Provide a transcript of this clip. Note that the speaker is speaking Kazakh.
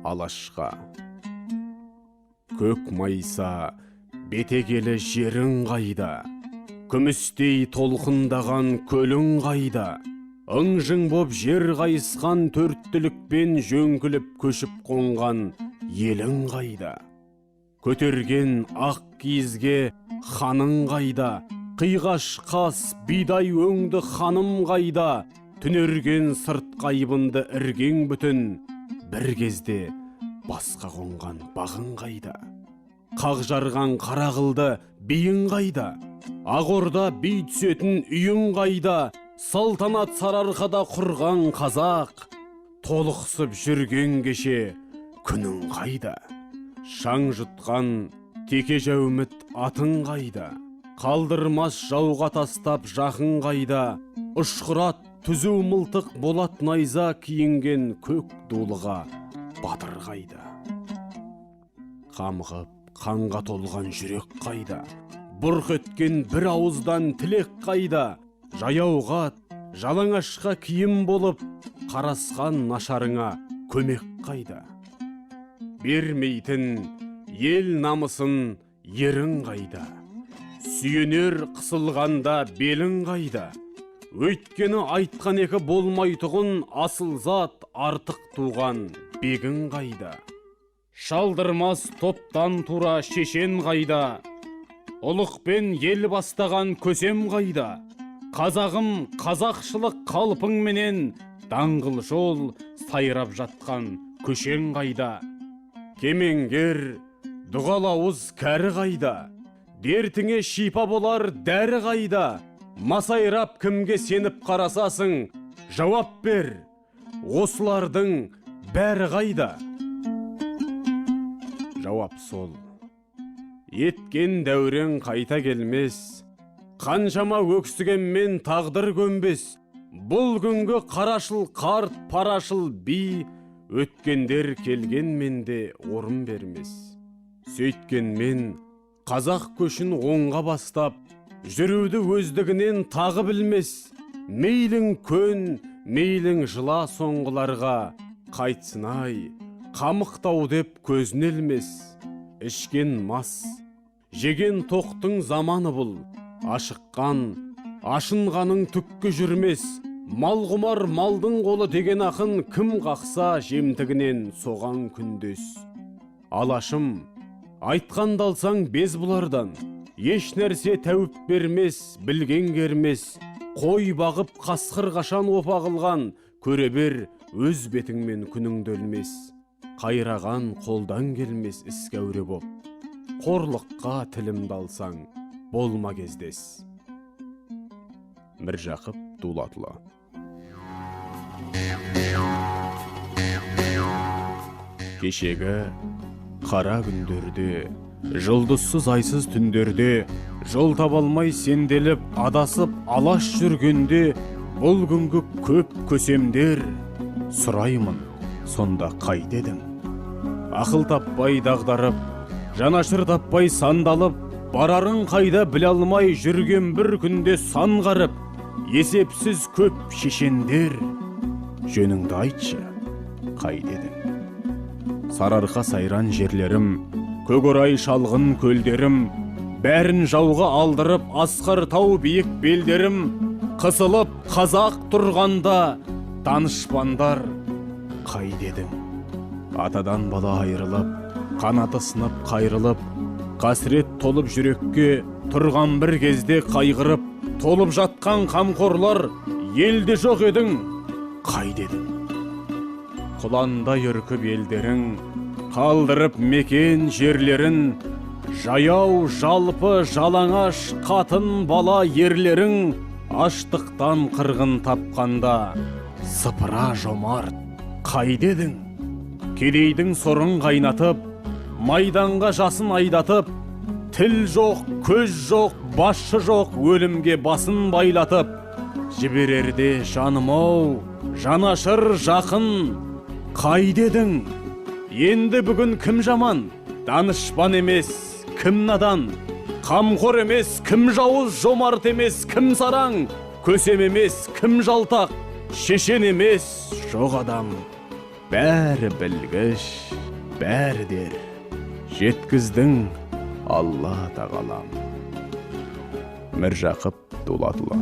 Алашқа. Көк майса бетегелі жерің қайда? Күмістей толқындаған көлің қайда? Ың-жың боп жер қайысқан төрт түлікпен жөңкіліп көшіп қонған елің қайда? Көтерген ақ киізге ханың қайда? Қиғаш қас бидай өңді ханым қайда? Түнерген сыртқа айбынды іргең бүтін, бір кезде басқа қонған бағың қайда? Қақ жарған қара қылды биің қайда? Ақ орда би түсетін үйің қайда? Салтанат Сарыарқада құрған қазақ, толықсып жүрген кеше күнің қайда? Шаң жұтқан теке жәуміт атың қайда? Қалдырмас жауға тастап жақын қайда? Ұшқырат түзу мылтық болат найза киінген көк дулыға батыр қайда? Қамығып қанға толған жүрек қайда? Бұрқ еткен бір ауыздан тілек қайда? Жаяуға, жалаңашқа киім болып, қарасқан нашарыңа көмек қайда? Бермейтін ел намысын ерің қайда? Сүйенер қысылғанда белің қайда? Өйткені айтқан екі болмайтұғын асыл зат артық туған бегің қайда? Шалдырмас топтан тура шешен қайда? Ұлықпен ел бастаған көсем қайда? Қазағым, қазақшылық қалпыңменен даңғыл жол сайрап жатқан көшең қайда? Кемеңгер, дұғалауыз кәрі қайда? Дертіңе шипа болар дәрі қайда? Масайрап кімге сеніп қарасасың, жауап бер, осылардың бәрі қайда? Жауап сол. Еткен дәурен қайта келмес, қаншама өксігенмен тағдыр көнбес. Бұл күнгі қарашыл қарт, парашыл би, өткендер келгенмен де орын бермес. Сөйткенмен қазақ көшін оңға бастап, жүруді өздігінен тағы білмес. Мейлің көн, мейлің жыла соңғыларға, қайтсын ай, қамықтау деп көзін ілмес. Ішкен мас, жеген тоқтың заманы бұл, ашыққан, ашынғаның түкке жүрмес. Мал құмар малдың қолы деген ақын, кім қақса жемтігінен соған күндес. Алашым, айтқанды алсаң без бұлардан, еш нәрсе тәуіп бермес, білген кермес. Қой бағып қасқыр қашан опа қылған, көре бер өз бетіңмен күніңді өлмес. Қайраған қолдан келмес іске әуре боп, қорлыққа тілімді алсаң болма кездес. Міржақып Дулатұлы. Кешегі қара күндерде, жұлдызсыз айсыз түндерде, жол таба алмай сенделіп, адасып алаш жүргенде, бұл күнгі көп көсемдер, сұраймын, сонда қайда едің? Ақыл таппай дағдарып, жанашыр таппай сандалып, барарың қайда біле алмай жүрген бір күнде сан қарып, есепсіз көп шешендер, жөніңді айтшы, қайда едің? Сарыарқа сайран жерлерім, Көкорай шалғын көлдерім, бәрін жауға алдырып, асқар тау биік белдерім, қысылып қазақ тұрғанда данышпандар қайда едің? Атадан бала айырылып, қанаты сынып қайрылып, қасірет толып жүрекке тұрған бір кезде қайғырып, толып жатқан қамқорлар елде жоқ едің, қайда едің? Құландай үркіп елдерің, қалдырып мекен жерлерін, жаяу жалпы жалаңаш қатын бала ерлерің, аштықтан қырғын тапқанда сыпыра жомарт қайда едің? Кедейдің сорын қайнатып, майданға жасын айдатып, тіл жоқ, көз жоқ, басшы жоқ, өлімге басын байлатып, жіберерде жаным-ау, жанашыр жақын, қайда едің? Енді бүгін кім жаман? Данышпан емес, кім надан? Қамқор емес, кім жауыз, жомарт емес, кім сараң? Көсем емес, кім жалтақ? Шешен емес, жоқ адам. Бәрі білгіш, бәрі дер. Жеткіздің, Алла тағалам. Міржақып Дулатұлы.